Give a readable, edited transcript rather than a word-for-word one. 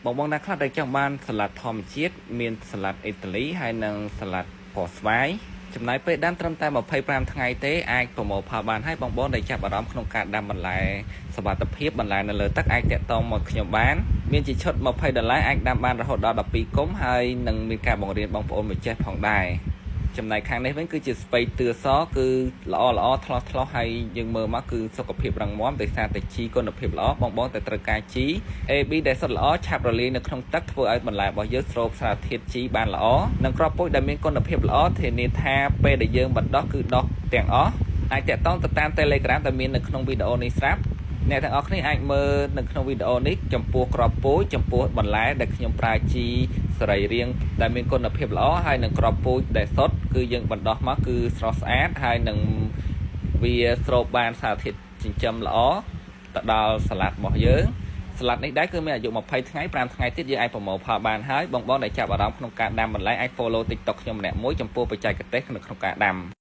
បងបងណាខ្លះដែលចង់បានសាឡាត់ធម្មជាតិមានសាឡាត់អ៊ីតាលីហើយនិងសាឡាត់ពណ៌ស្វាយចំណាយពេលដាំត្រឹមតែ25ថ្ងៃទេអាចប្រមូលផលបានហើយបងបងដែលចាប់អារម្មណ៍ក្នុងការដាំបន្លែសុវត្ថិភាពបន្លែនៅលើទឹកអាចតាក់ទងមកខ្ញុំបានមានជាឈុត20ដុល្លារអាចដាំបានរហូតដល់12គុម្ពហើយនឹងមានការបង្រៀនបងប្អូនមួយចេះផងដែរចំណែកខាងនេះវិញគឺជាស្ពៃទឿសគឺល្អល្អថ្លោះថ្លោះហើយយើងមើលមកគឺសុខភាពរឹងមាំដោយសារតែជីគុណភាពល្អបងបងតែត្រូវការជី AB ដែលសុទ្ធល្អឆាប់រលាយនៅក្នុងទឹកធ្វើឲ្យបន្លែរបស់យើងស្រូបសារធាតុជីបានល្អនិងគ្រាប់ពូជដែលមានគុណភាពល្អធានាថាពេលដែលយើងបណ្ដោះគឺដោះទាំងអស់អាចតាក់ទងទៅតាម Telegram ដែលមាននៅក្នុងវីដេអូនេះស្រាប់អ្នកទាំងអស់គ្នាអាចមើលនៅក្នុងវីដេអូនេះចំពោះគ្រាប់ពូជចំពោះបន្លែដែលខ្ញុំប្រើជីសរីរាង្គដែលមានគុណភាពល្អហើយនិងគ្រាប់ពូជដែលសុទ្ធគឺយើងបណ្ដោះមកគឺស្រស់ស្អាតហើយនឹងវាស្រូបបានសារធាតុចិញ្ចឹមល្អទៅដល់សាឡាត់របស់យើងសាឡាត់នេះដែរគឺមានអាយុ20ថ្ងៃ5ថ្ងៃទៀតយើងអាចប្រមូលផលបានហើយបងបងដែលចាប់អារម្មណ៍ក្នុងការដាំបន្លែអាច follow TikTok ខ្ញុំម្នាក់មួយចំពោះបច្ចេកទេសនៅក្នុងការដាំ។